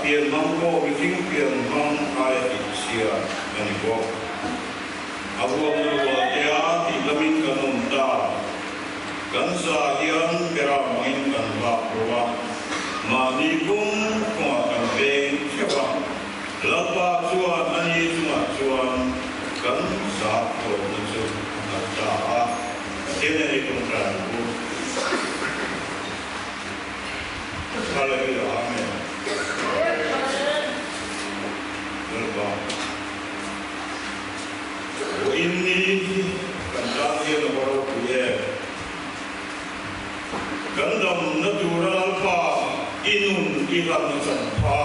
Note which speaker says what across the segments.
Speaker 1: pian hmang pawh mihring pian hmang aia tih chhiat a ni bawk. A huamna rualtea tih lamin kan awm ta. Kan za hian beram angin kan vak ro a, mahni kawng kawngah kan veng theuh a, Lalpa chuan a ni chungah chuan kan za tawpna chu a nghat ta a. Pathian hian ei tawngtai ang u. Hallelujah Amen. Lalpa Vawiin ni hi kan tan hian a va ropui em? Kan damna tura Lalpa i nun i hlanna changpha,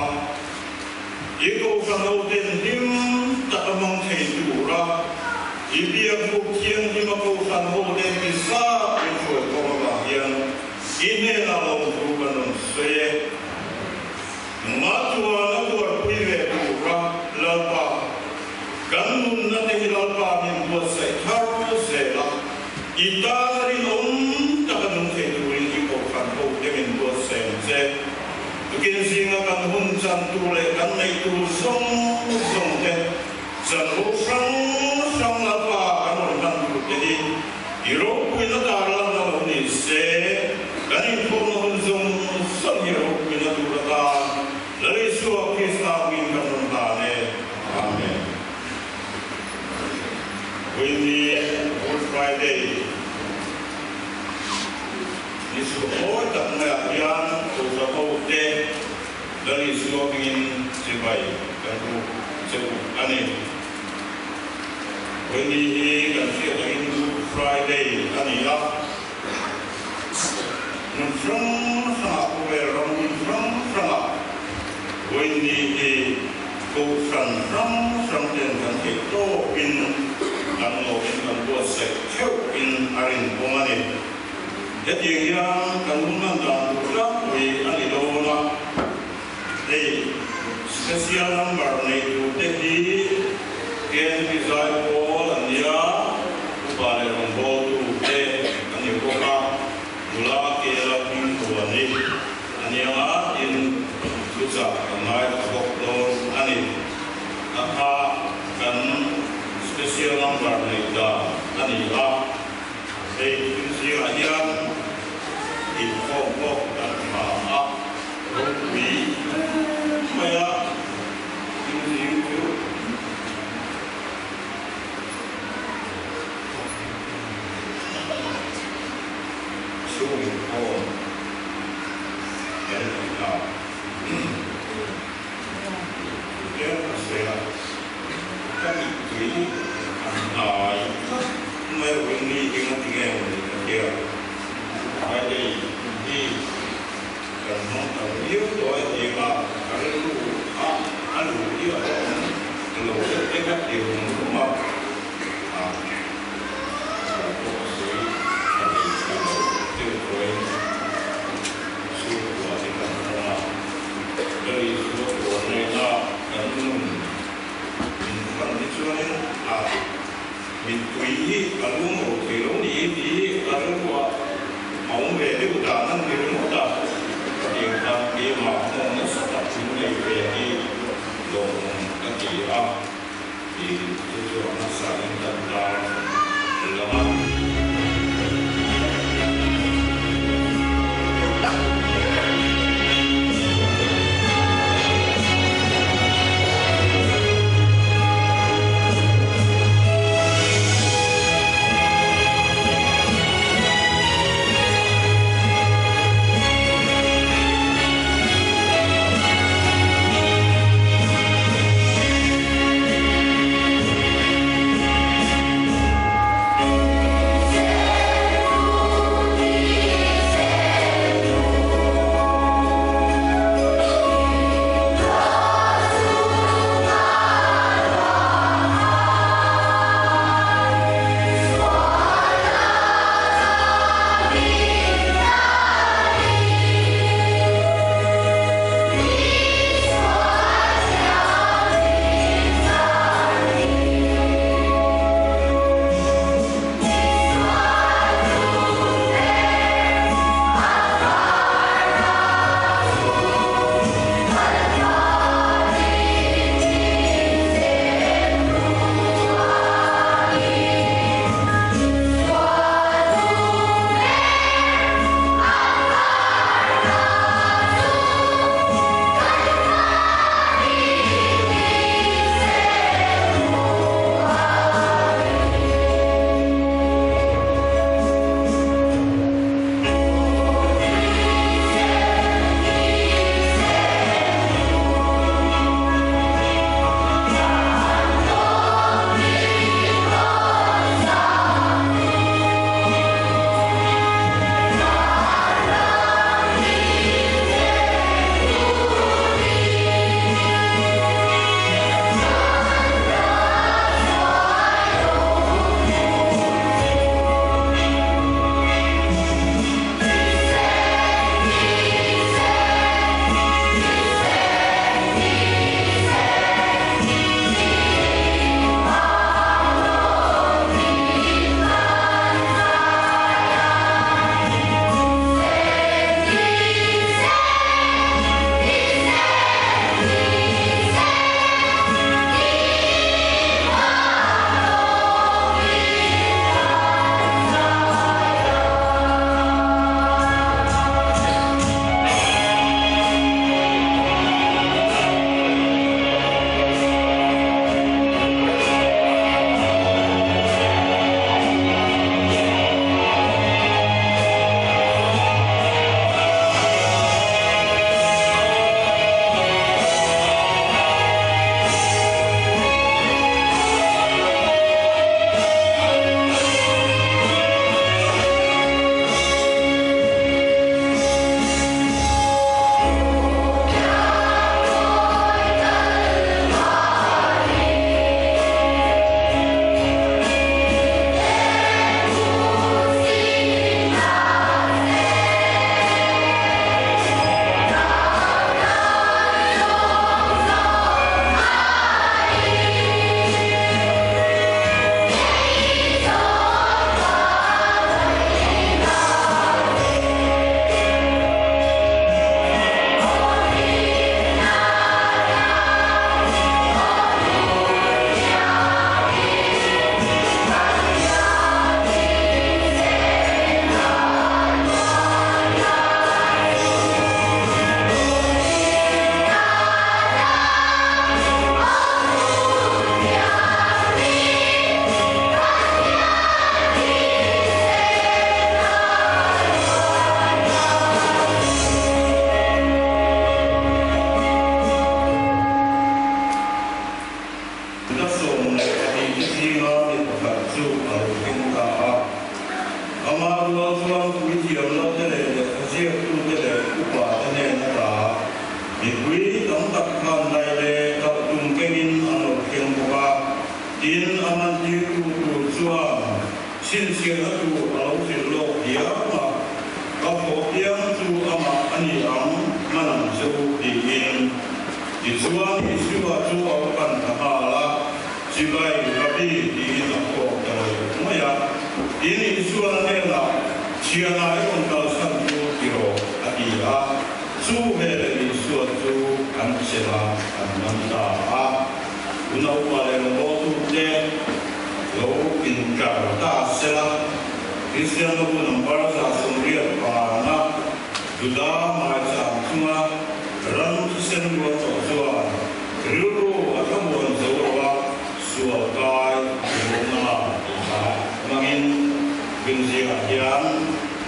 Speaker 1: i kohhran hoten hlim taka hmang thei tura i biakbuk thianghlima kohhran hoten ti zat min hruai khawm avang hian i hnenah lawmthu kan rawn sawi e. Nungah chuan a tuarpui ve tura Lalpa, kan nunna te hi Lalpa min buatsaih thar zel a, i tan rinawm taka nung thei turin i kohhran ho te min buatsaih ang che. Tukin zinga kan hun chan tur leh kan neih tur zawng zawng te, chanvo hrang hrang Lalpa kan rawn hman tur te hi i ropuina tar lanna lo ni se, kan inkhawmna hun zawng zawng hi ropuina tur atan Lal Isua Krista hming kan rawn hlan e. Amen. Vawiin Good Friday ni chhuah mawi tak maiah hian Kohhran hote Lal Isua hmingin chibai kan ruk che u a ni. Vawiin hi kan hriat angin Good Friday a ni a. Hmun hrang hrangah khawvel ram hmun hrang hrangah vawiin hi Kohhran hrang hrang ten kan theih tawpin kan lawmin kan buatsaih theuhin a rinawm a ni. Hetiang hian kan hun hman dan tur tlangpui a ni dawn a, hei special number nei turte hi KNP Zaipawl an nia, upa leh rawngbawltute an ni bawk a, nula Kela Hmingmuani a nia tin thuchah kan ngaithla bawk dawn a ni. A kha kan special number neih dan a ni a. Hei thil zingah hian inkhawm pawh kan tha a, ropui mai a, thil zing chu chhung inkhawm kan ti ta. Tlem ka sawi a, ka mittui a hnai tlat mai a win ni hi nga ti nge maw ni ka tia. Friday hi kan hmang tam viau tawh a ti a, ka rilru a a luh hi a la awm lo deuh te ka ti rum rum a, a ka pawh ka sawi tha thei tha lo deuh tawhin chhungkua te kan hmang a. Ka Isua tuar nena kan nun min hman hi chuanin a mittui hi a lung ro thei lo ni tih a rilruah a awm ve deuh dan a ni ringawt a, hetiang khan keimah hmawng nasa tak min nei ve hi lawmawm ka ti a tih chu chu a hmasa in kan tar lang a. Mipui tam tak khan daih leh talhtum kengin an lo thleng bawk a, tin, a mantirtu tur chuan chhinchhiahna tur a lo hrilh lawk diam a, Ka fawh piang chu amah a ni ang, hman ang che u, tiin. Tichuan, Isua chu a va pan ta nghal a, Chibai, Rabbi, tiin a kawk ta lo mai a. Tin, Isua'n a hnenah, Thiana i rawn kalsan chu ti rawh, a ti a. Chu veleh Isua chu an chelh a, an man ta a. Unaupa leh rawngbawltute lo inkar ta sela, Kristian ho number 185na Juda hmaichang chunga ram thisen rual tawh chuan rilru a thlamuan zo lo a, sual kai duhawmna tha hmangin Rinzingah hian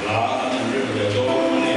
Speaker 1: hla an inrem ve dawn a ni.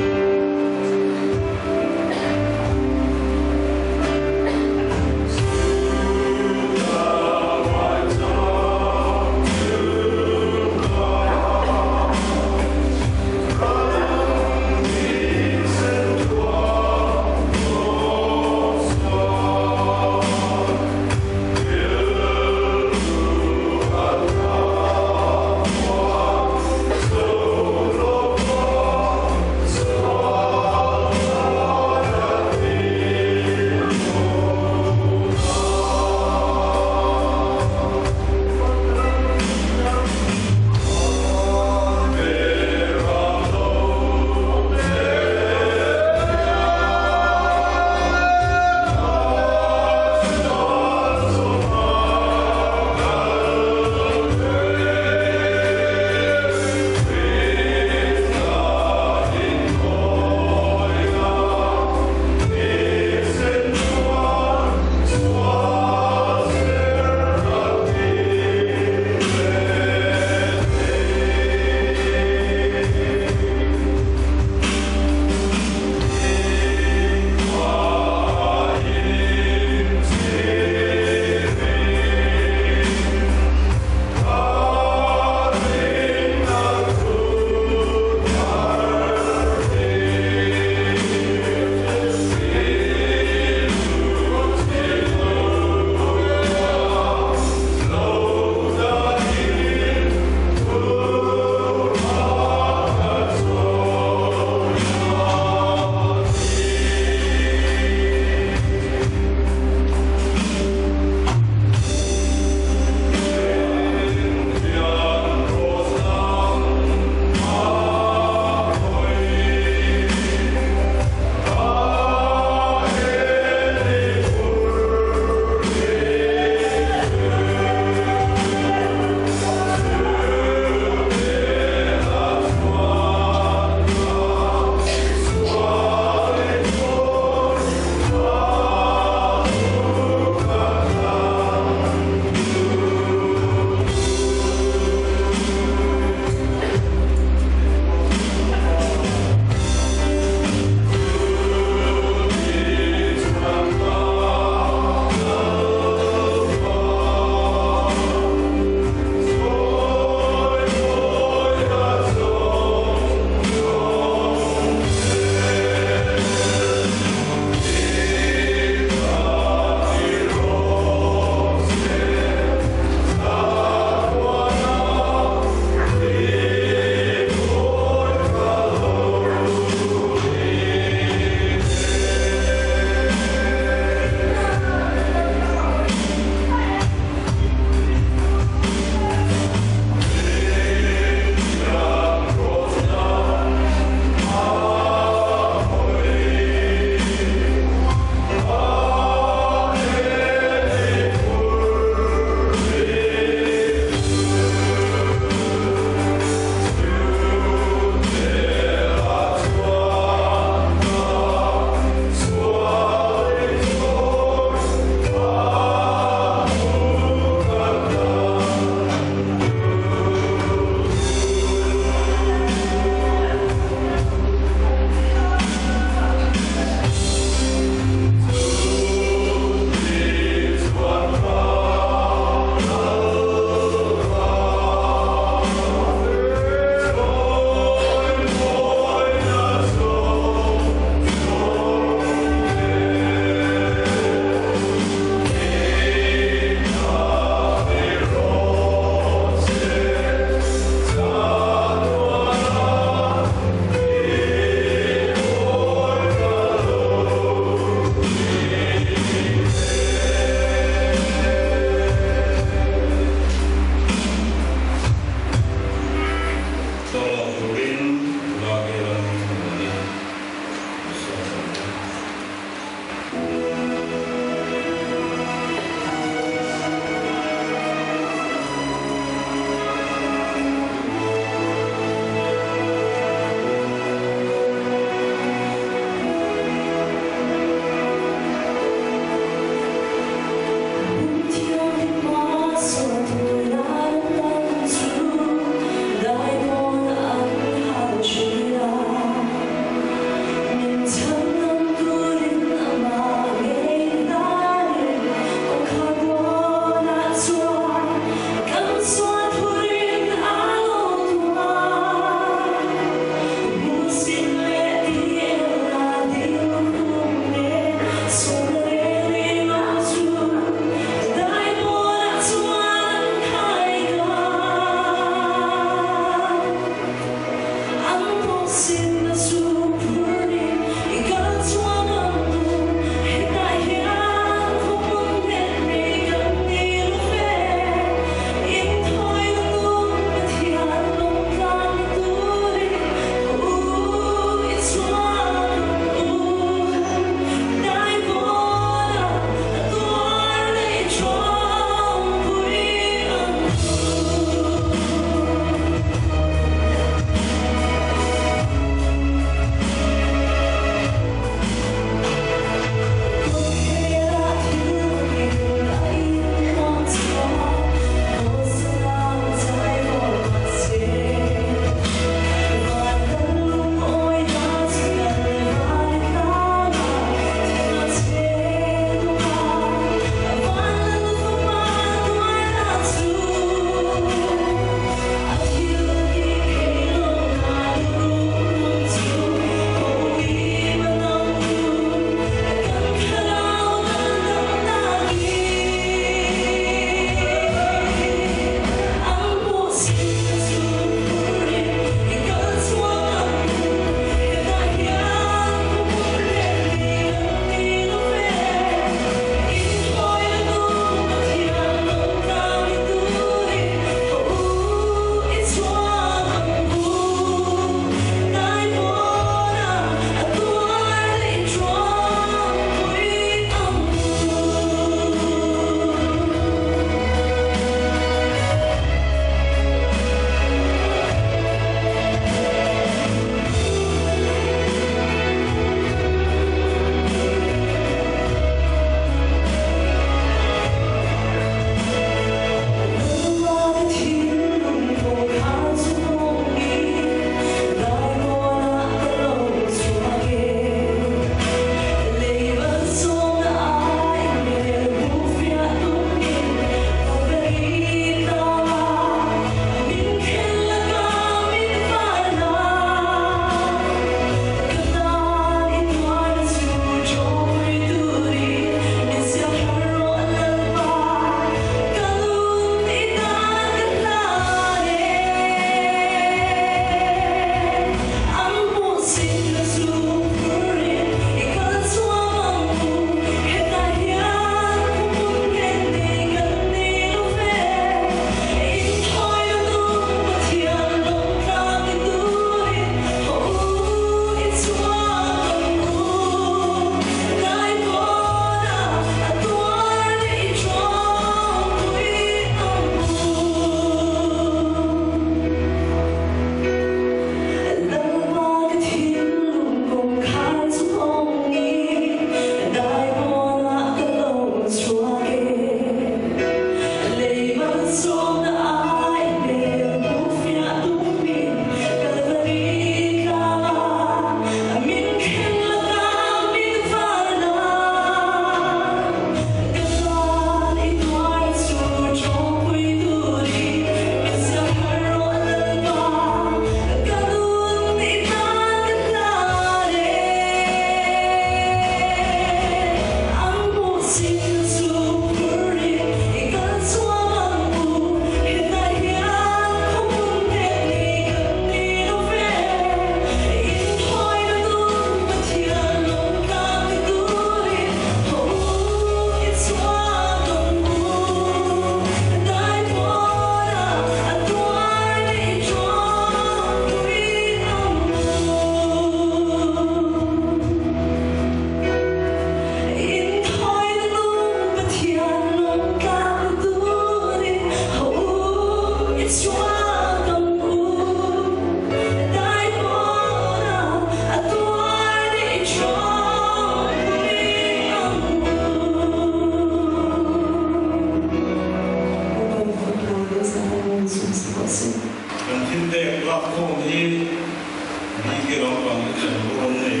Speaker 1: Lampang hi chanvo an nei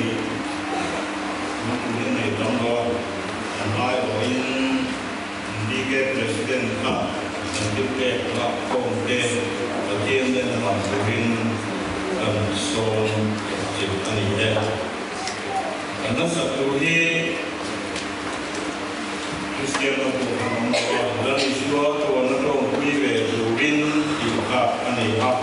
Speaker 1: lungpui an nei tam lo a, an aiawhin DK President kha kan thil pek lak khawm te Pathian nen a lang turin kan sawm chilh a ni e. Kan hmasak tur hi Kristian a pawh kan awm lo a, Lal Isua tuarna tawngpui ve turin tih kha a ni a.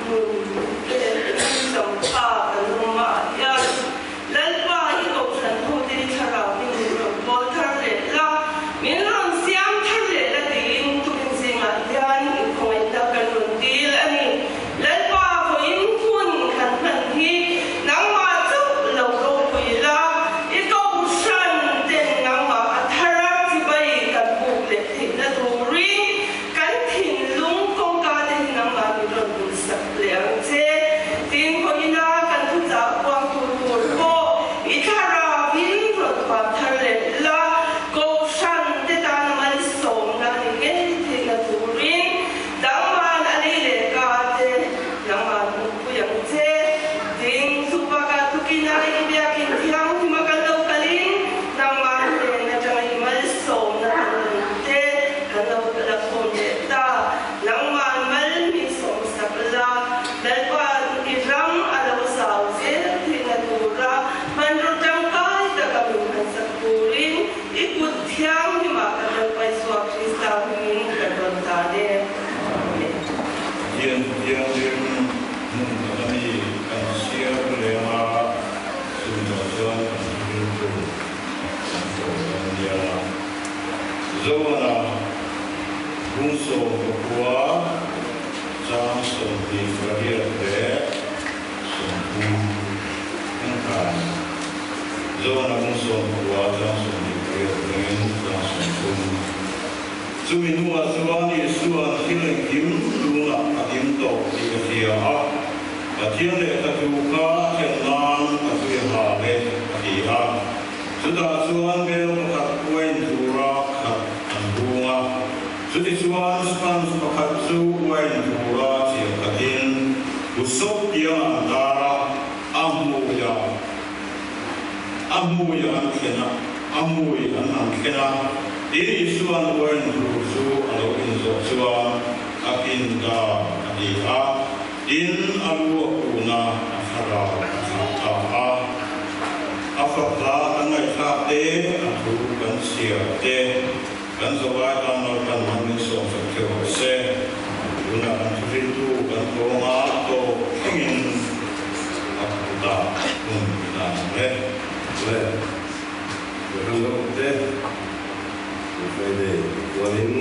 Speaker 2: Nun leh nungchang tha kan awm ah hian Lalpa i kohhran hute i thlarau hi min rawn pawl thar leh la, min rawn siam thar leh la tiin tukin zingah hian inkhawngaihna kan rawn dil a ni. Lalpa vawiin hun kan hman hi nangmah chauh lo ropui la, i kohhran ten nangmah a thar a chibai kan buk leh theihna turin Kan thinlung kawngka te hi nangmah min rawn bul sak leh ang che. Tin, vawiina kan thuchah puang tur tur pawh i thlarau in rawn thuam thar leh la, Kohhran te tana malsawmna ni ngei theihna turin dangman a lei leh ka te nangmah hmuhpui ang che. Tin, chubakah tukina i biakin thianghlim a kan lo kalin nangmah hnen atanga i malsawmna kan rawn te, Kan lo la khawm leh ta. Nangmah mal min sawmsak la, Lalpa i ram a lo zau zel theihna tura hmanraw tangkai taka min hmansak turin i kut thianghlimah kan Lalpa Isua Krista hmingin kan rawn tan e. Amen.
Speaker 1: Pathian thianghlim hmun taka mi kan chhiar leng a, chumi chuan kan rilru kan sawi dawn nia. Zoana Bungsawm pakua chang 28 leh 30 an kai. Zoana Bungsawm pakua chang 28 atangin chang 30. Chumi hnuah chuan Isua'n thil engkim tunah a kim tawh tih a hria a, Pathian lehkha thu kha a thlen nan a tui a hal e a ti a. Chutah chuan bel pakhat uain tura khat an hung a, chutichuan sponge pakhat chu uain tura chiah khatin husawp piangah an tar a, a hmuiah a hmui an thlen a, a hmui an an thlen a. Tin, Isua'n uain tur chu a lo inzawh chuan a kin ta a ti a, tin, a lu a kun a, a thlarau a thlah ta a. A fak hla kan ngaihthlak te, a thu kan chhiar te, kan zawai tan Lalpan man min sawmsak theuh rawh se. Tunah kan thuhriltu kan tawnga tawp thlengin a kutah hun i dan ang e.
Speaker 3: Le, Johan Lok te, Good Friday kualin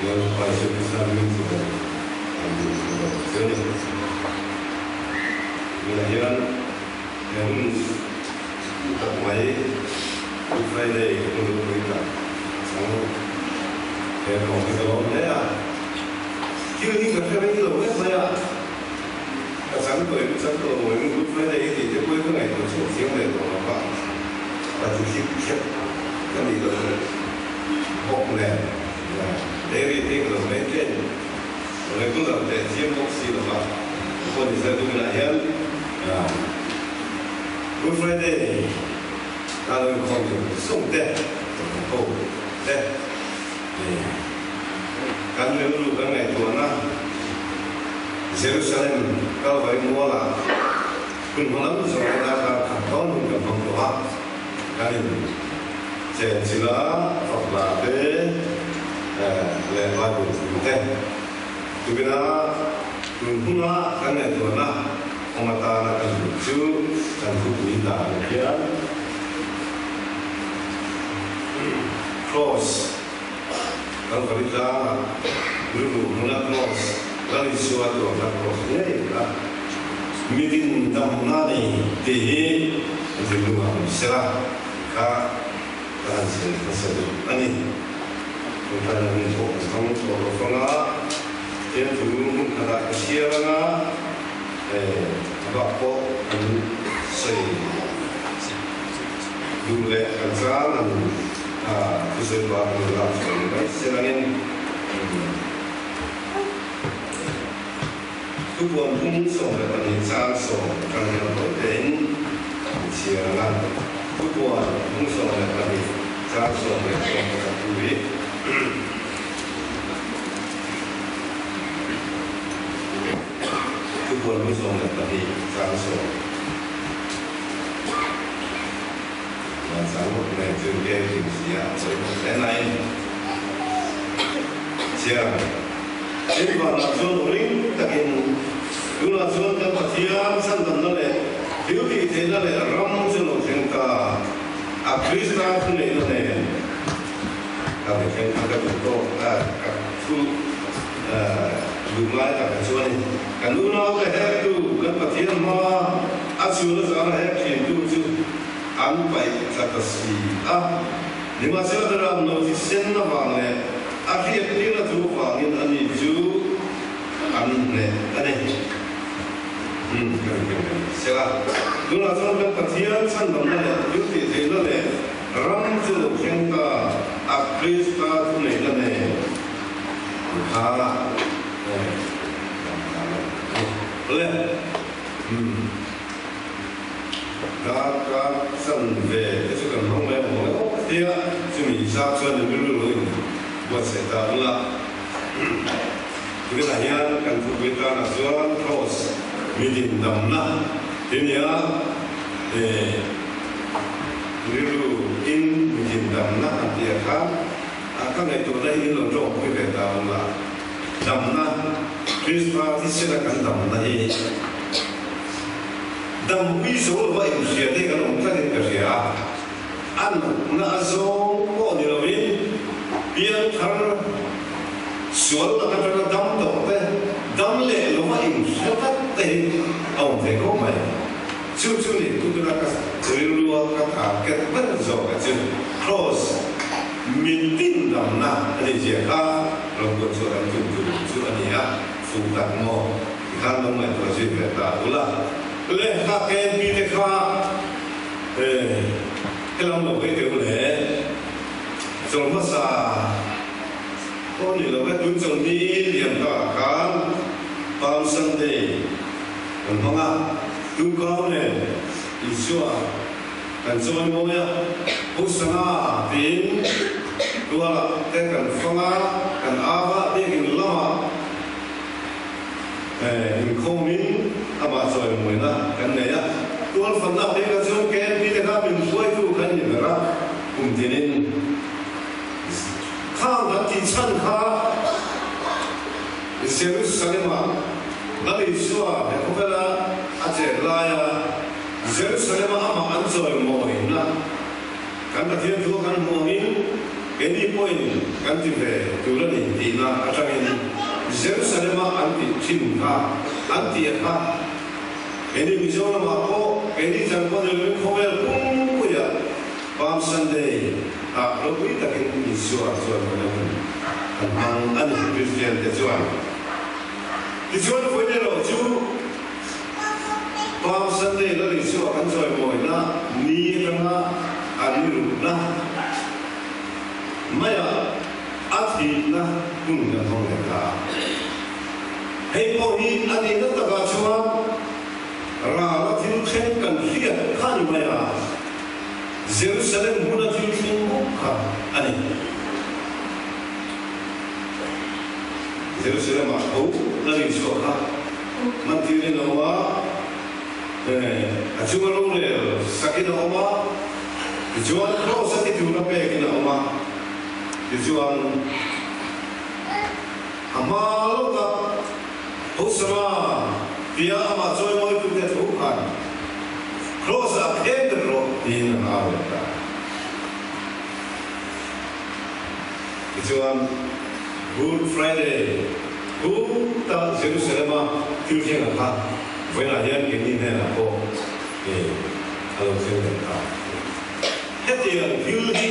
Speaker 3: Lalpa Jesuh Krista min chibai an duh lo che a ni. Tunah hian He hun tak mai Good Friday hun ropui tak a chang he kawng hi ka lawm hle a. Thil hi ka hre rei lo vek mai a, ka chang tawh em chang tawh lo em Good Friday hi tih te pawhin ka ngaihtuah chhuak chiang leh tawh lo va, ka ti thlip thlep ka nih loh bawk nen dairy te ka lo maintain regular teh chiang bawk si lo va, pawh ni se tukinah hian Good Friday ka lo inkhawm zawng zawng te, ho te kan rilru kan ngaihtuahna Jerusalem Kalvari mualah hun hma lam zawng leh darkar khat dawn hun kan hmang tawh a, kan in chenchilh a, fakla te leh Bible thu te tukina tun huna kan ngaihtuahna awm atana kan duh chu kan thupui dan hian Cross Kalvari tlangah rilru hmuna Cross Lal Isua tuarna Cross ngei a mitin damna nei tih hi rilru ah awm sela kha ka han sawi hmasa duh a ni. Tunlai lam in pawh kan hmang tawh lo fang a, tiang thu hmun khatah ka chhiar ang a, a bak pawh kan sawi duh leh kan chang an thusawi bak an lak chhuah ni mai se langin thupuan phung 12 chang 10 kan hian tawi tein an chhiar ang a, thupuan phung 12 chang 10 leh 11 thu hi. Thupuan phung 12 chang 10. Van sang bawk nen chu game hlim si a sawi bawk hle mai. Chiang. Tin vanah chuan ring takin. Tunah chuan kan Pathian chhandamna leh thil tih theihna leh ram chu lo thleng ta a, Krista thuneihna nen ka be thleng kha ka duh tawk a, ka thu duh ngai tak a chu a ni. Kan unaute hektu kan Pathian hma a chhun azara hek thintu chu an paih thla ta si a. Nimahsela Beram no chi sen avang leh a hriat tirna thu vangin ani chu an hneh a ni. Umm, ka ring em em sela. Tunah chuan kan Pathian chhandamna leh thil tih theihna leh ram chu lo thleng ta a Krista thuneihna nen an kha eh kan ta lo a ni. Awle, umm. Darkar chanve te chu kan hmang mai ang lo tia chumi zat chuan in rilru lo in buatsaih ta ula. Tunah hian kan thupui tanah chuan Cross midin damna ti nia rilru in midin damna han tih ah khan ka ngaihtuahna hi in lo tawngpui ve ta ula. Damna, Krista thisena kan damna hi Dampui zo lova inhria te kan awm tlatin ka hria a, a natna a zawng pawh ni lovin piangthar sual lak atanga dam tawh te, dam leh lova inhria tlat te hi a awm thei khawp mai. Chu chu ni tutuna ka rilrua ka target ber zawk a chu Kross mitin damna a ni zia kha rawn buat chhuah kan tum tur chu a ni a, fuh tak maw? Tikhan lo ngaihtuah zui ve ta ula. Lehkha KNP te kha helam lo vei teh u le. Chawl hmasa pawh ni lo ve, tun chawlhni lian takah khan Palm Sunday kan hmang a, Tukau nen Isua kan chawi mawi a, Hosana tiin tualah te kan fang a, kan au a, biakin lamah Inkhawmin amah chawimawina kan nei a, tualfanna pekah chuan KNP te kha min hruaitu kan ni ber a, kum tinin khang kan tih chhan kha Jerusalem-ah Lal Isua he khawvela a chen laia Jerusalem-a amah an chawimawina kan Pathian thu a kan hmuh angin keini pawhin kan ti ve tur a ni tihna atangin Jerusalem-a an tih thin kha an tih a kha. Keini Mizoramah pawh keini chan pawh ni lovin khawvel pumpuiah Palm Sunday ah ropui takin Isua chuan kan lo kan hmang a ni Kristian te chuan. Tichuan vawiin erawh chu Palm Sunday Lal Isua kan chawimawina ni atanga a ni rukna maiah a thihna hun kan hmang leh ta a. Hei pawh hi a nihna takah chuan rala thil thleng kan hriat kha ni mai a, Jerusalem hmuna thil thleng bawk kha a ni. Jerusalem-ah tho Lal Isua kha Mantirin a awm a, a chunga rorel sakin a awm a, tichuan kraws a ti tura pekin a awm a, tichuan a hma lawka Hosana tia amah chawimawitute thu khan kraws-ah khen ber rawh tiin an au leh ta. Tichuan Good Friday. Pu ta Jerusalem-a thil thleng a kha vawiinah hian keini hnenah pawh a lo thleng leh ta. Hetiang thil hi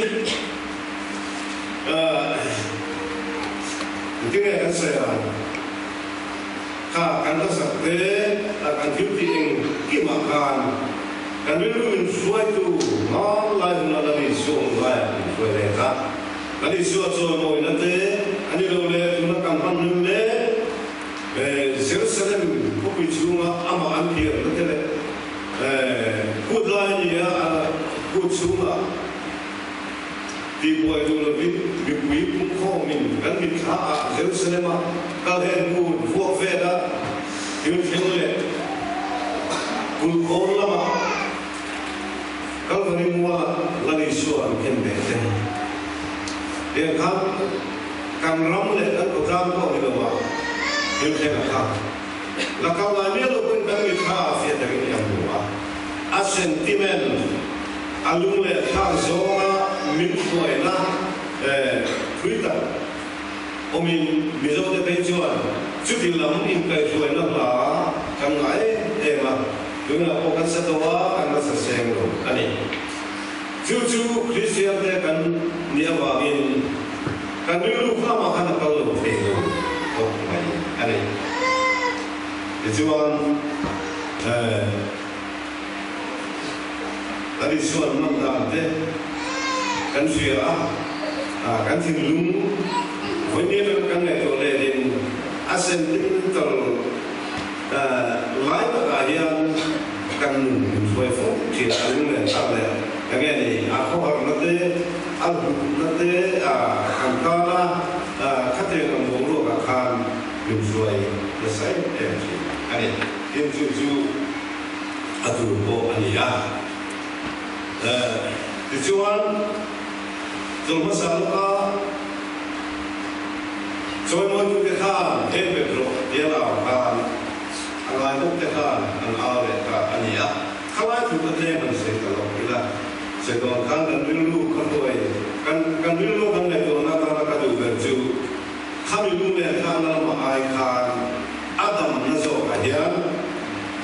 Speaker 3: engtin nge kan sawi ang? Kha kan hmasak te a kan thil tih engkimah khan kan rilru min hruaitu hmanlai huna la ni suang laiah min hruai leh a. Kan Isua chawimawina te a ni lo le, tuna kan hman hlim mek Jerusalem khawpui chhunga amah an phiarna te leh kut lai a ni a, kut chhunga tihbuai duh lovin mipui pumkhawmin kan mitthla ah Jerusalem-a kal hen kut vuak vela thil thleng leh kulhkawn lamah Kalvari mualah Lal Isua an khen ve te. Tiang khan kan ram leh kan khawtlang pawh ni lo ah thil thleng a kha. La kal lai mial lo pawhin kan mitthla ah fiah takin i hmu a, a sentiment, a lung leh thlak zawnga min hruaina thui tak awmin Mizote phei chuan chuti lam inkaihhruaina hla kan ngah em em a, tunah pawh kan sa tawh a, kan la sa seng lo a ni. Chu chu Kristiante kan nih avangin kan rilru khamah khan a kal lo thei lo bawk mai a ni. Tichuan, kan Isuan man dan te kan hria a, kan thinlung vawinia atanga kan ngaihtuah letin a sentimental lai takah hian kan nun min hruai fo thin a lunglen tak leh eng nge ni a khawharna te, a hlutna te kan tana khatiang ang boruakah khan min hruai nasa em em thin a ni. Tin chu chu a tur pawh a ni a. Tichuan chawlhmasa lawka chawimawitute khan he pep rawh tia lau khan a ngai bawk te khan an au leh ta a ni a. Khalai thu ka tlem han sawi ta lo ila, sawi dawn khan kan rilru ka hruai, kan kan rilru kan ngaihtuahna atana ka duh ber chu khami lung leh thlakna lamah ai khan a damna zawkah hian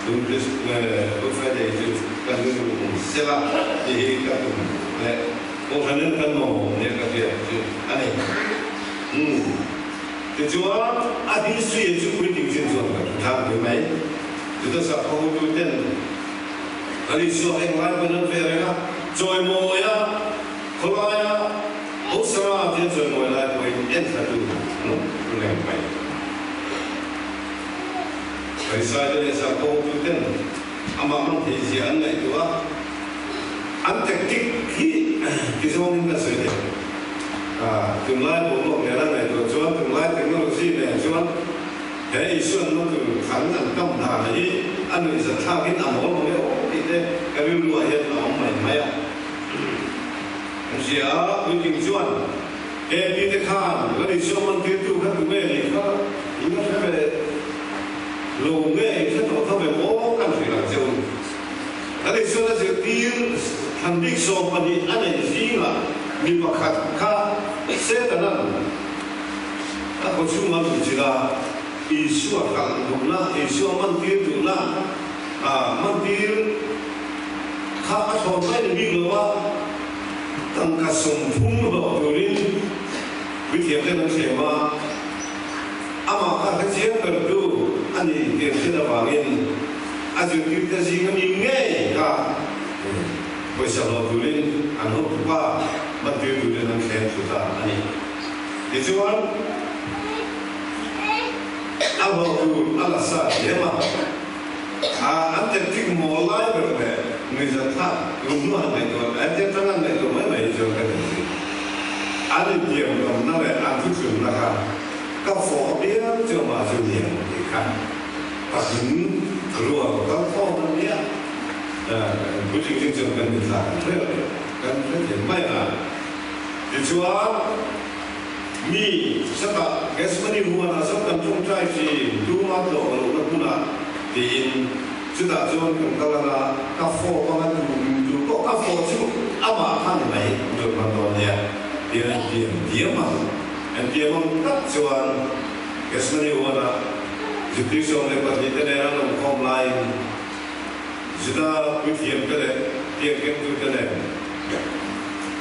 Speaker 3: tun Good Friday chu kan rilru awm sela tih hi ka tum leh Kohhranin kan mamawh nia ka hriat chu a ni. Umm. Tichuan a history chu puitling chin chuan ka thu thang ve mai. Juda sakhaw hotu ten an Isua eng lai pawn an ve reng a, chawimawia khawlaia Hosana tia chawimawi lai pawhin enthlatu an awm reng mai. Pharisai te leh sakhaw hotu ten amah hmang thei zia an ngaihtuah a, an tactic hi ti zawngin ka sawi thei. Tunlai boruak nen a ngaihtuah chuan tunlai technology nen chuan He Isuan na tur thang an kam dan hi a nuihzat thlakin a mawl mawl e aw tih te ka rilruah hian a awm mai mai a. Kan hria a, puitling chuan he mi te khan kan Isua man tirtu kha tu nge nih kha in la hre ve lo nge in hre tawh tho ve maw kan hrilh ang che u. Kan Isuan a zirtir thlan bik 12 a neih zingah mi pakhat kha Setanan A khaw chhunga luh chila Isua hralh duhna, Isua mantir duhna, mantir kha a thlawn mai ni bik lo a, tangka 30 hlawh turin mithiam ten an thlem a, amah kha hrechiang bertu a ni tih an hriat avangin a zirtirte zinga mi ngei kha pawisa hlawh turin an hotupa mantir turin an thlem thlu ta a ni. Tichuan, a hlawh tur a la sa diam a, a an tactic mawl lai ber leh nuihzat thlak lunghnu han ngaihtuah, an tia tang an ngaihtuah mai mai hi chuan ka ti thin. An intiamkamna leh an thuthlunna kha ka fawh apiang chu amah chu niang tih kha patling rual kal khawm an nia. Puitling ding chuan kan mitthla kan hre lo, kan hrethiam mai a. Tichuan, mi satah Gethsemane huanah zawk kan tawngtai thin, tuma tlawh ka lohna hmunah, tiin chutah chuan kan kal ang a, ka fawp anga tu tu pawh ka fawh chu amah kha ni mai tur hman dawn nia, tiin a intiam diam a. Intiam ang tak chuan Gethsemane huanah zirtir 12 te nen an awmkhawm laiin Juda puithiamte leh tiangkengtute nen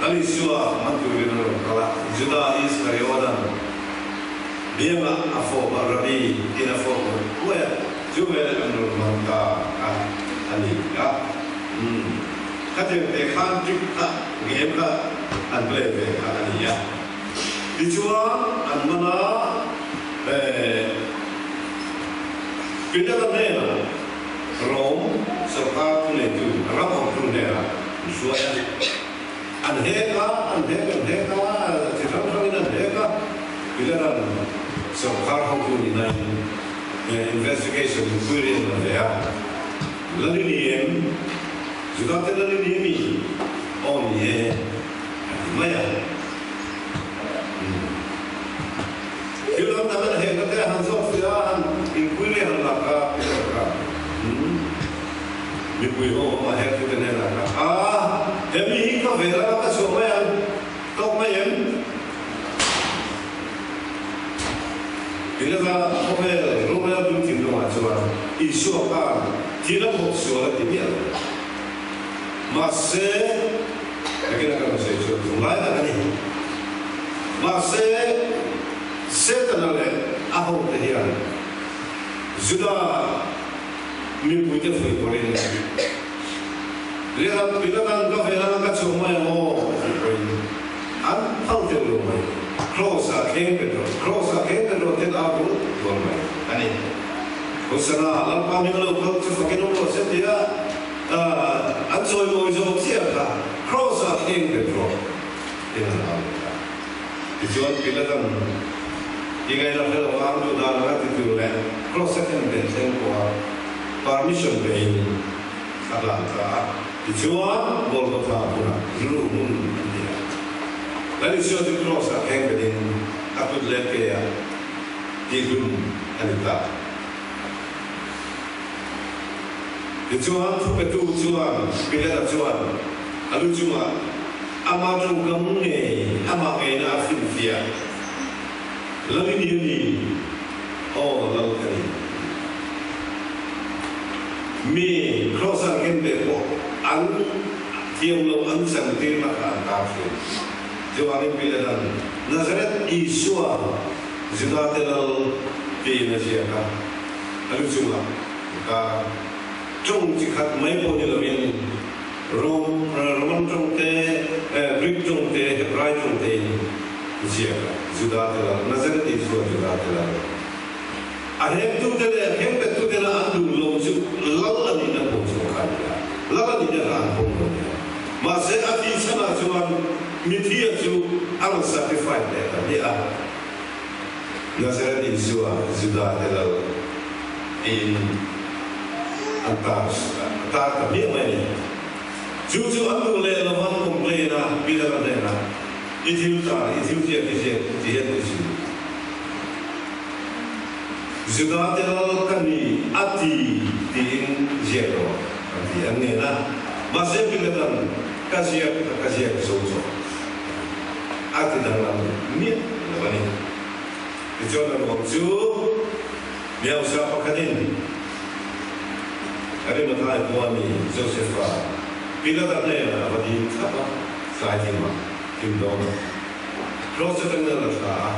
Speaker 3: Lal Isua man turin a rawn kal a, Juda Iskariotan biangah a fawp a, Rabbi tiin a fawp rawn huai a, chu veleh an rawn man ta kha a ni a. Umm, khatiang te khan trick kha, game kha an play ve kha a ni a. Tichuan an man a, eh, Pilata hnenah Rom sorkar thuneitu ram awmtu hnenah an hruai a. An hek a, an hek, an hek a, chi hrang hrangin an hek a. Pilata'n sorkar hotu nihnain investigation inquiry an la ve a. Lal i ni em? Judate lal i ni mi? Aw ni e, a ti mai a. Thil dang dang an hekna te han zawk fiah a, han inquiry han lak a. Mipui ho amah her tute hnenah kha, A, he mi hi ka vel anga ka chhuah mai ang, tawk mai em? Pilata khawvel roreltu thinlungah chuan Isua khan thil a thawk sual a ti miah lo. Mahse, nakin a kan sawi chuan tunlai tak a ni. Mahse, Setana leh a hote hian Juda mipuite fuih pawhin Lehlam Pilatan ka vel anga ka chhuah mai ang aw tih pawhin an phal deuh lo mai. Kraws-ah thleng pe rawh, Kraws-ah thleng pe rawh ten a bul tuar mai a ni. Hosana, Lalpa hming lo kal chu fakin awm rawh se tia an chawimawi zawk chiah kha Kraws-ah thleng pe rawh tin an au leh ta. Tichuan Pilatan i ngaihna hre lo ang duh dan anga ti tur leh Kraws a khen ve thleng pawha permission pein a hlan ta a. Tichuan Golgotha hmunah rilru hmun an ti a. Lal Isua chu Kraws-ah thleng betin a kut leh ke-ah tihhlum a ni ta. Tichuan thupetu chuan Pilata chuan a lu chungah ama tawngkam ngei, amah ngeina a finfiah, Lal i ni a ni, aw Lal ka ni. Mi Kraws an ken ve pawh an thiam lo an chantirna kha an tar thin. Chuvangin Pilata'n Nazareth Isua Judate Lal tiin a ziak a, a lu chungah ka tawng chi khat mai pawh ni loin Rom, Roman tawng te, Greek tawng te, Hebrai tawng tein ziak a, Judate Lal, Nazareth Isua Judate Lal. A hengtute leh hengpettute la an duh lo chu lal a nihna pawh chu a kha ni a, lal a nihna kha an pawm lo ni a. Mahse a tih chhanah chuan mithia chu a rawn sacrifice leh ta hmiah a, Nazareth Isua, Juda te lal tiin an tar a tar ta hmiah mai a ni. Chu chu an duh leh lo an complain a, Peter-a hnenah, I thil tar, i thil ziak i ziak ti hian ti suh. Juda te lal ka ni a ti tiin ziak rawh an ti an ngen a, mahse Pilatan ka ziak kha ka ziak zo zawk a ti danglam miah lo a ni. Tichuan a ruang chu Miausa pakhatin Arimathai khua mi Josefa Pilata hnenah a va ding thlap a, tlai thimah thim dawn a. Cross atangin a la thla a,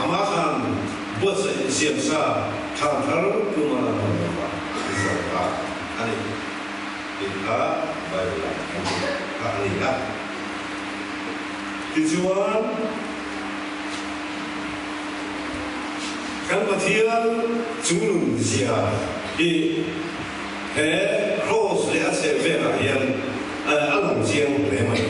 Speaker 3: amah khan buatsaih insiamsa thlan thar tumah la hman lo va i zawh ta a ni tih kha Bible-ah kan hmu kha a ni a. Tichuan, kan Pathian chungnun zia hi he Cross leh a chhehvelah hian a lang chiang hle mai.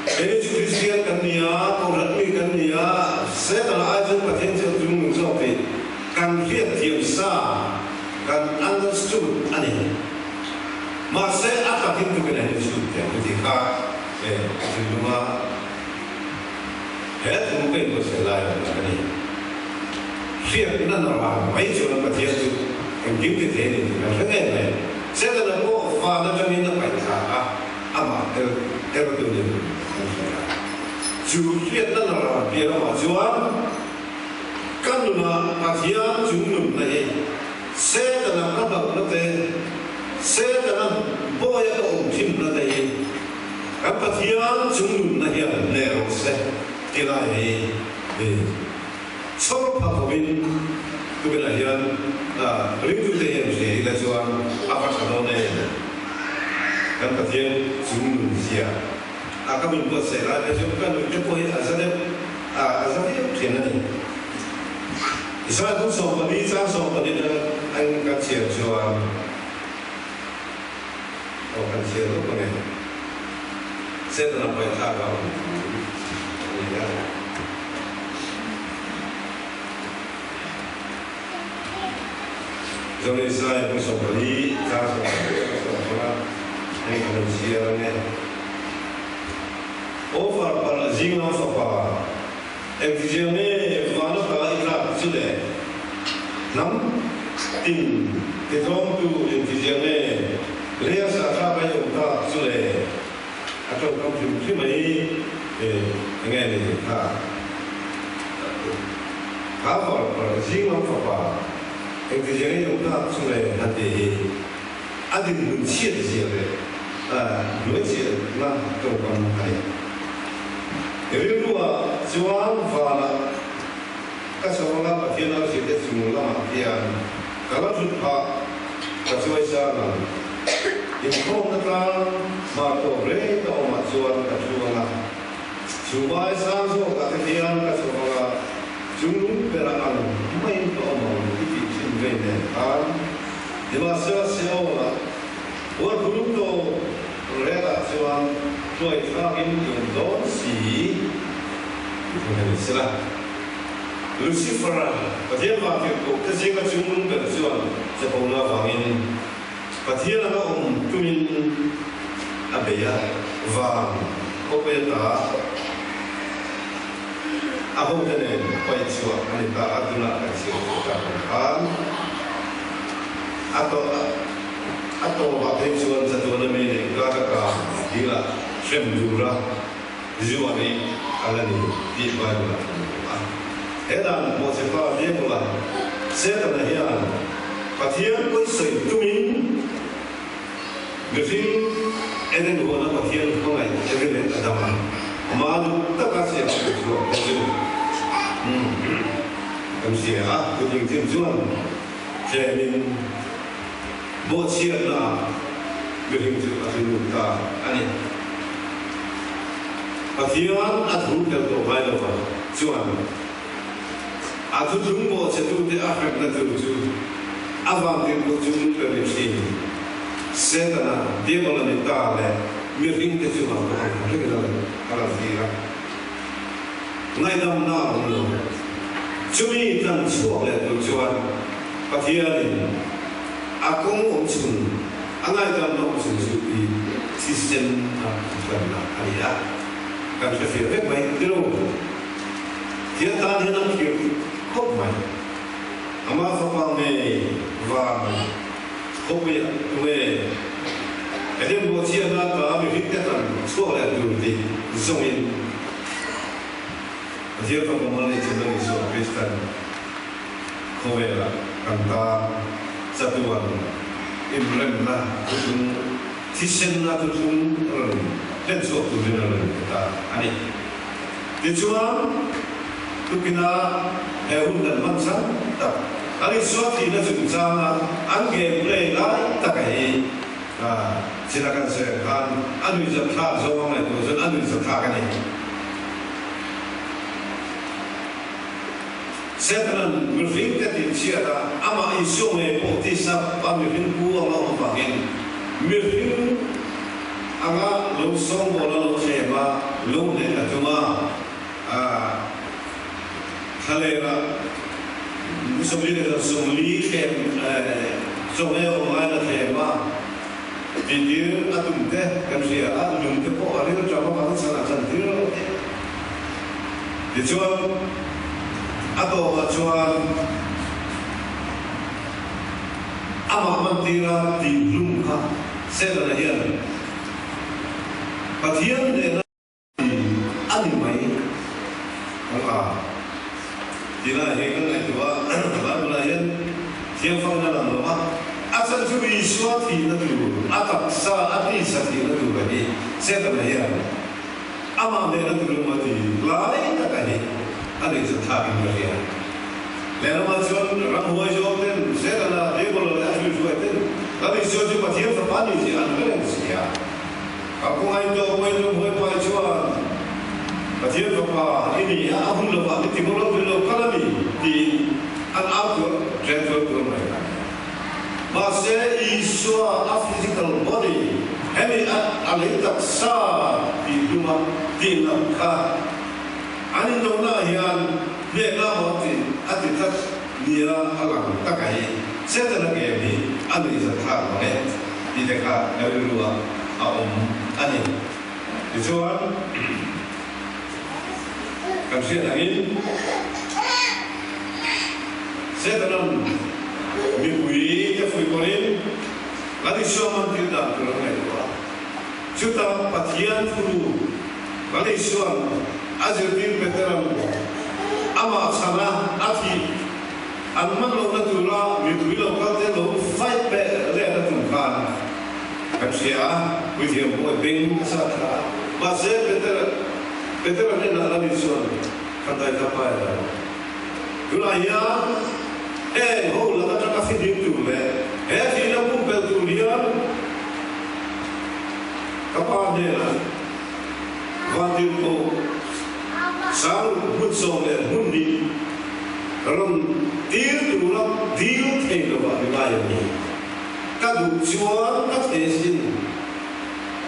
Speaker 3: Kei chu Kristian kan ni a, Kohhran mi kan ni a, Setana ai chuan Pathian chu a chungnung zawk tih kan hriatthiam sa, kan understood a ni. Mahse, a takin tukin a hin chhut teh ang tih kha ka thinlunga he thu ka inbuatsaih lai a awm a ni. Hriatna na vang mai chuan Pathian chu engkim ti thei a ni tih kan hre ngei mai. Setana pawh van atangin a paihthla a. Amah er ertunin an hria a. Chu hriatna la ram piah lamah chuan ka nunah Pathian chung nunna hi Setana ka hlauhna te, Setana bawia ka awm thinna te hi kan Pathian chung nunna hian hneh rawh se ti lai hi ni. Chhawr pha khawpin tukinah hian ringtute hian hria ila chuan a va tha dawn em? Kan Pathian chung nun zia a ka min buatsaih lai phei chuan ka nuihte pawh hi a za deuh a, a za viau thin a ni. Israel kum 14 chang 14 atang kan chhiar chuan aw kan chhiar lawk ang e. Setana paithlak a awm thu a ni a. Zone Isai kum 14 chang 14 atang 15 hei kan lo chhiar ang e. Aw farpalh zinglam fapa, engtizia nge vana ta i tlak chu le? Hnam tin te. Titlawmtu engtizia nge Lea sahra mai awm tak chu le? A tawngkam hrim hrim a hi enge ni kha? Kha var par zing lam fapa engtizia nge i awm tak chu le han tih hi a dinhmun chhiat zia leh hnuai chiahna tawngkam a ni. Rilruah chuan vanah ka chhawng a, Pathian arsi te chung lamah hian ka la thut phah, ka chuai sang ang. Inkhawmna tlang hmar tawp reng ka awmah chuan ka thu ang a, chu mai sang zawkah te hian ka chhawng ang a, chung lung berah ang maiin ka awm ang i tih thin vei nen khan. Nimahsela Seol-ah huarhulung tawp rengah chuan hruai thlakin i awm dawn si. Sela, Lucifer-a Pathian vantirhkoh te zinga chungnung ber chuan chapona avangin Pathian anga awm tumin a bei a, van khawpui ata a hote nen paih chhuah a ni ta a, tunah kan chhiar thei ta ang khan a a tawpah phei chuan chatuana mi leh kar a dil ah hrem tura Zuan i a la ni tih Bible ah kan hmu a. He dan Mawhchepa Diabola, Setana hian Pathian pawisawi tumin mihring Eden huana Pathian hmangaih Evi leh Adama ma duh taka siam a tum chhuak te chu kan hria a. Kut ingthim chuan tlemin Bawhchhiatna ah mihring chu a tlu lut ta a ni. Pathian a thu tel tawh ngai lo va, chuan a thuthlung bawhchhetute a hremna tur chu a vantirhkoh chu lut ber ni thin. Setana, Diabol a ni ta leh mihringte chungah pawh a rawn reng lo a rawn tir a. Ngaihdamna a awm lo. Chumi tlan chhuak leh tur chuan Pathianin a kawng awm chhun, a ngaihdamna awm chhun chu i thisen a hlanna a ni a, kan hre fiah vek mai tilo. Thian tan hian a khirh khawp mai. Ama fapa ngei vang khawpuiah tunge Eden bawhchhiatna ta mihringte tlan chhuak leh tur tih zawngin Pathian fapa mal nei chhun a ni Isua Kristan. Khawvelah kan tan chatuan inremna thuthlung, thisenna thuthlung rawn hlen chhuak turin a rawn pe ta a ni. Tichuan, tukina he hun kan hman chhan tak an Isua thihna chungchanga an game play lai taka hi thil a kan sawi ang khan a nuihzatthlak zawng a ngaihtuah chuan a nuihzatthlak a ni. Setanan mihringte tihchhiat a, amah Isua ngei pawh tisa pa mihring pu anga awm vangin mihring anga lo sawngbawl a lo thlem a, lo hneh a tum a, thlalera 40 thlem chaw ngei awm ngaiin a thlem a, tihtir a tum te kan hria a, lung te pawh a rilṭam avangin chhanah chantir a lo ti. Tichuan, a tawpah chuan amah mantira tih hlum kha Setana hian Pathian nena ti a ni mai ang a ti lai hi kan ngaihtuah a, Bible-ah hian thiangfangin a lang lo a, a chhan chu Isua thihna tur, a taksa, a tisa thihna tur a hi Setana hian Amah nena ti lung a ti lai tak a hi a nei chu thlak in ka hria. Lehlamah chuan ramhuai zawk ten Setana, Diabolo leh a hruihruai ten Lal Isua chu Pathian fapa ni tih an hre reng si a. Ka khawngaih tawk mai ramhuai pai chuan Pathian fapa i ni a, a hun lovah ni ti maw lo ri lo kal a ni tiin an au tuar ṭen tuar tuar mai a. Mahse, Isua a physical body, hemi a a lei taksa tih hluma tih lam kha an indonaah hian hnehna maw tih a ti tlat nia a lang tak a hi. Setana game hi a nuihzatthlak mang e tih te kha ka rilruah a awm a ni. Tichuan, kan hriat angin Setana'n. Mipui te fuihpawhin Lal Isua man thil dan tur an ngaihtuah a. Chutah Pathian thuru Lal Isua'n a zirtir Petera'n amah chhana a thih an man lohna tura mipui lo kal te lo fight leh leh na tum khan kan hria a, puithiam pawh beng a sat thla a. Mahse Petera Petera hnenah Lal Isua'n khandai kha pai a lo. Tunah hian heng ho lak atanga fihlim tur leh he thihna pumpelh tur hian ka pa hnenah Vantirhkoh sang hmun 12 rawn tir tura dil thei lovah mi ngai a ni. Ka duh chuan ka thei asin.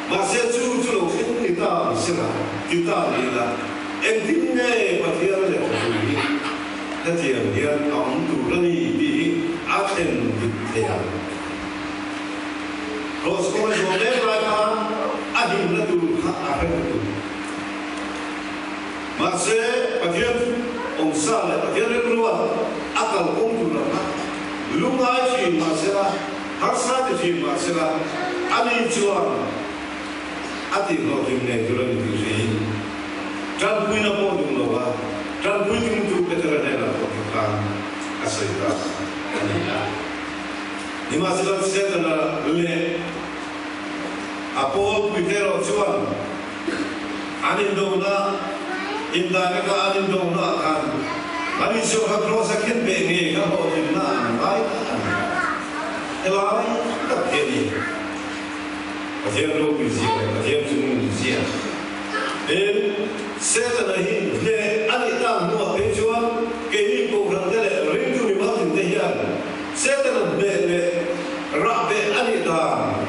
Speaker 3: Mahse chu chu lo thleng ni ta ang sela, ti ta ni ila, engtin nge Pathian lehkhabu hi hetiang hian a awm tur a ni tih hi a thlen dik thei ang. Cross kawng a zawh mek lai khan a himna tur kha a hre lutuk. Mahse Pathian awmsa leh Pathian rilruat a kalkawng tur ang kha lungngai thin mahsela, Harsa ti thin mah sela, ani chuan a tihhlawhtling ngei tur a ni tih hriin tanpuina pawh duh lo a, tanpui tumtu Petera hnenah pawh ti khan a sawi ta a ni a. Nimahsela Setana leh a pawlpuite erawh chuan an indona, indaina kha an indona ah khan an Isua kha Kraws a khen beh ngei kha hlawhtlinna an ngai ta a ni. Helai tak hi a ni Pathian ropui zia leh Pathian chungnun zia. Tin, Setana hi hneh a nih tak hnuah phei chuan keini kohhran te leh ringtu mimal tinte hian Setana hneh leh rah beh a nih dan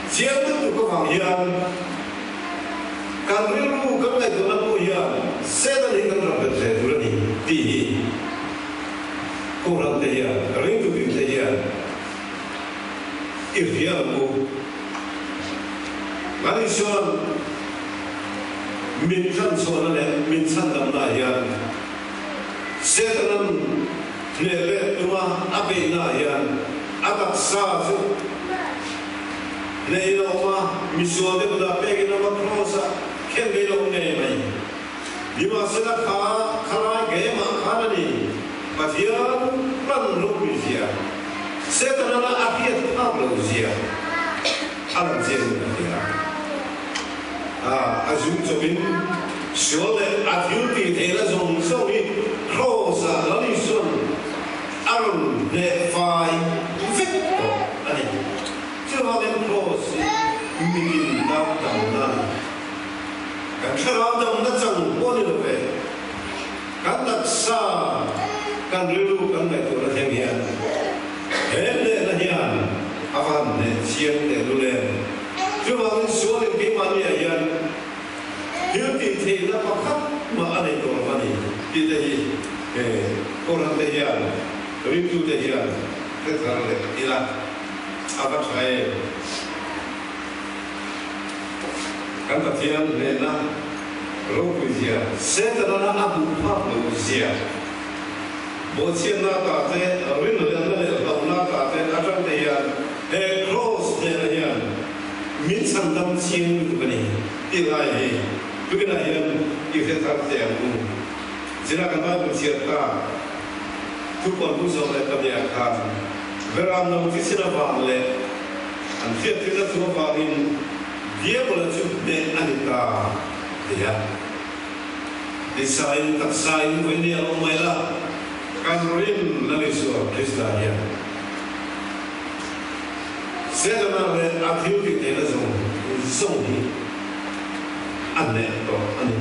Speaker 3: Chiang lutuk avang hian kan rilru kan ngaihtuahna pawh hian Satan hi kan ram bet ve tur a ni tih hi Kohhran te hian, ringtu tin te hian i hria ang u. Kan Isua'n min tlanchhuahna leh min chhandamna hian Satan-a'n hneh let tuma a beihna hian a taksa chu Hneh in a awm a, misual te kutah pek in a awm a, Kraws ah khen ve in a awm ngei mai. Nimahsela kha khalai game ah khan a ni, Pathian plan ropui zia, Setana a hriat phak lo zia a lang chiang in ka hria. A zum chawp in sual leh a thil tih theihna zawng zawng hi Kraws ah Lal Isua'n a rawn hneh fai vek tawh a ni. Chuvangin Kraws hi mitin tan damna a ni. Kan thlarau damna chang pawh a ni lo ve. Kan taksa, kan rilru kan ngaihtuahna thleng hian he hnehna hian a va han hneh chiang teh lul em. Chuvangin sualin keimahni ah hian thil tih theihna pakhat mah a nei tawh lo a ni tih te hi he Kohhran te hian ringtute hian hre thar leh ila a va tha em. Kan Pathian hnehna ropui zia, Setana a duh phak loh zia, bawhchhiatna ta te, rinhlelhna leh hlauhna ta te atang te hian he Kraws hnehna hian min chhandam chiang lutuk a ni tih lai hi tukinah hian i hre thar teh ang u. Zira kan Bible chhiar ta thupuan bu zawh leh pahniah khan Beram no thisen avang leh an hriattirna thu avangin Diabola chu hneh a ni ta ti a. Tisain taksain vawiin a awm mai la, kan rin Lal Isua Krista hian Setana leh a thil tih theihna zawng zawng hi a hneh tawh a ni.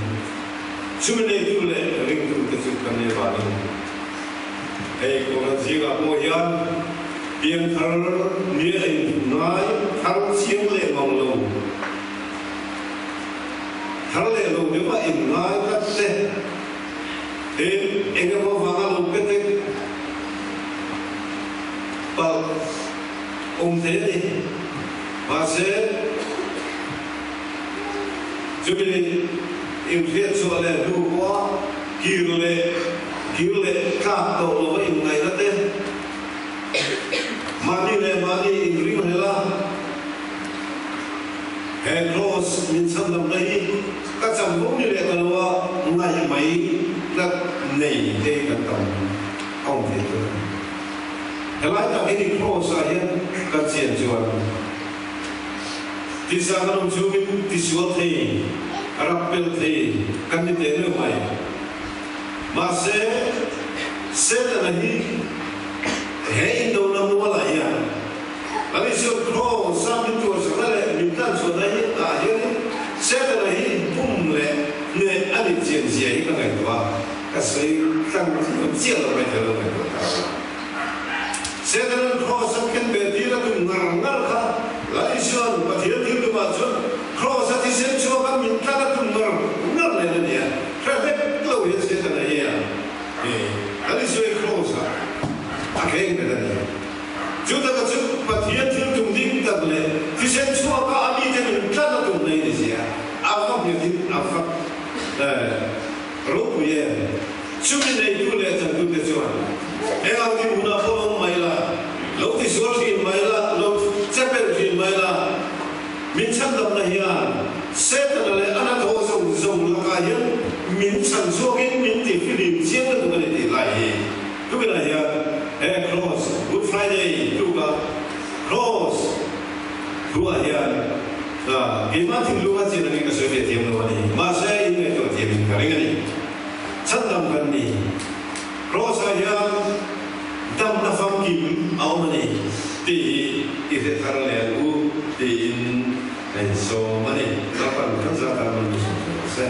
Speaker 3: Chumi neitu leh ringtute chu kan ni avangin hei Kohhran zingah pawh hian pianthar ni a inhnai thar chiang leh mang lo, thar leh lo deuha inngai tlat te, tin eng emaw vanga lo pe tek palh awm thei a ni. Mahse, chumi inhriatchhuah leh hnu pawha kir leh kir leh tlak tawh lova inngaihna te. Mahni leh mahni inringhlel a, he Kraws min chhandamna hi ka chanvo ni leh ta lo a ngaih mai tlat nei te hi kan tam a awm thei tlat a ni. Helai tak hi ni Kraws ah hian kan chian chuan tisa kan awm chungin tisual thei, rap pel thei kan ni teh reuh mai. Mahse, Setana hi he indona mualah hian a ni chuan Kraws a min tuarsakna leh min tlanchhuahna hi ah hianin Setana hi bum leh hneh a nih chian zia hi ka ngaihtuah a, ka sawi tlang thiam chiah lo mai thei lo ngaihtuah ta a. Setana'n Kraws a khen ve tir a tum ngar ngar kha Lal Isua'n Pathian thil tumah chuan Kraws a thisen chhuak a min tlan a tum ngar ngar nen a ni a. Hre vek lo hian Setana hian he Lal Isua hi Kraws ah a kheng bet a ni. Chu taka chu Pathian thil tum ding tak leh thisen chhuak a a mite min tlan a tum na i ni zia a va nghetin a va ropui em. Chumi neitu leh chantute chuan eng ang dinhmunah pawh awm mai la, lo tisual thin mai la, lo chepel thin mai la, min chhandamna hian Setana leh a hnathawh zawng zawng lakah hian min chhan chhuakin min ti fihlim chiang lutuk a ni tih lai hi tukinah hian he Cross Good Friday tuka Cross thuah hian keimah thinlunga chin angin ka sawi ve thiam lo a ni. Mahse, inngaihtuah thiamin ka ring a ni. Chhandam kan ni. Kraws-ah hian damna famkim a awm a ni tih hi i hre thar leh ang u tiin a insawm a ni. Lalpan kan zat ah min sawm thei rawh se.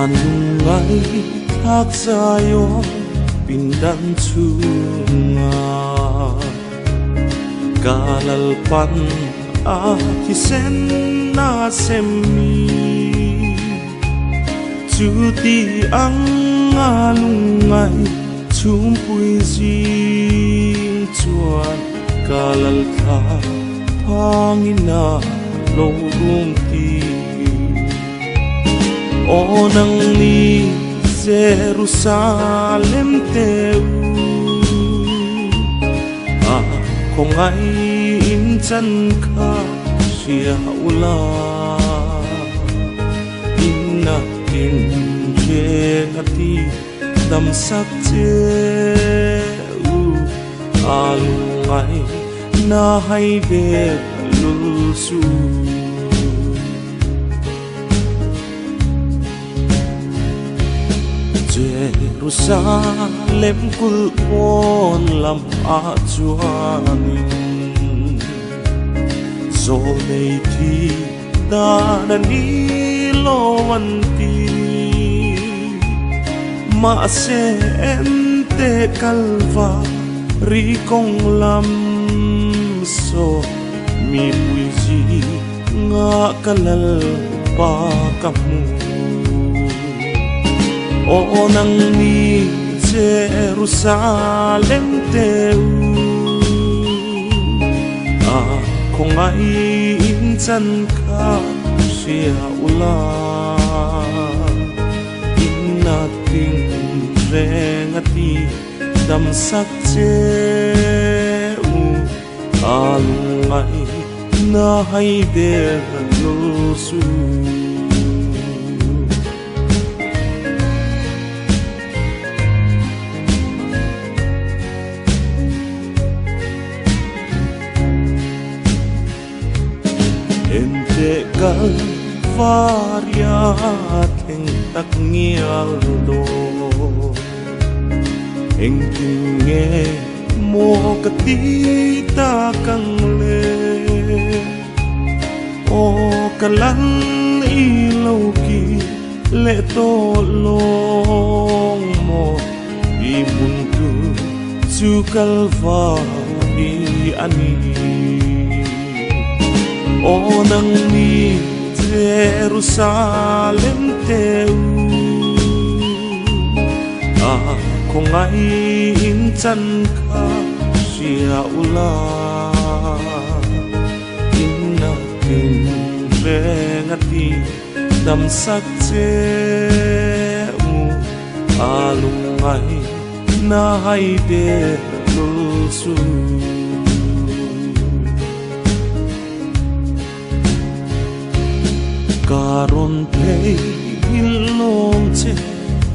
Speaker 4: Van lungngai thlak Zion pindan chhungah Ka Lalpan a thisen a sem mi Chuti anga lungngai chhumpui zing chuan Ka Lalthla phangina lo rum ti. Aw nang ni Jerusalem te u, a khawngai in chan kha hria ula, inna tin reng a ti dam sak che u, a lungngai na hai der lul su. Jerusalem kulh pawn lam ah chuanin Zawlnei thi dan a ni lo an ti. Mahse ente kalva ri kawng lam saw mipui zinga ka Lalpa ka hmu. Aw nang ni Jerusalem te u, a khawngai in chan kha hria ula, inna ting reng a ti dam sak che u, a lungngai na hai der lul su. Ente Kalvaria thleng tak ngial dawn, engtin nge maw ka ti tak ang le? Aw ka lal i lo ki leh tawh lawng maw, i hmun tur chu Kalvari a ni. Aw nang ni Jerusalem te u, a khawngai in chan kha hria ula, inna tin reng a ti dam sak che u, a lungngai na hai der lul su. Ka rawn phei nghilh che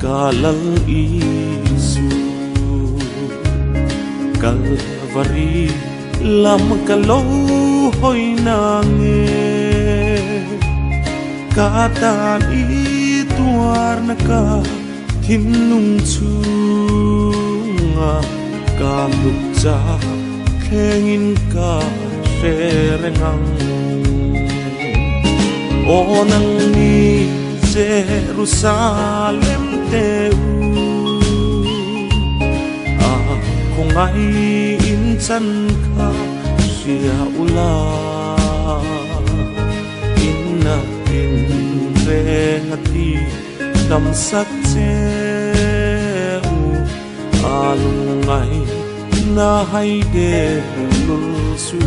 Speaker 4: ka Lal Isu, Kalvari lam ka lo hawi na nge, ka tan i tuarna ka thinlung chhunga, ka luk cha thlengin ka hre reng ang. Aw nang ni Jerusalem te u, a khawngai in chan kha hria ula, inna tin reng a ti dam sak che u, a lungngai na hai der lul su.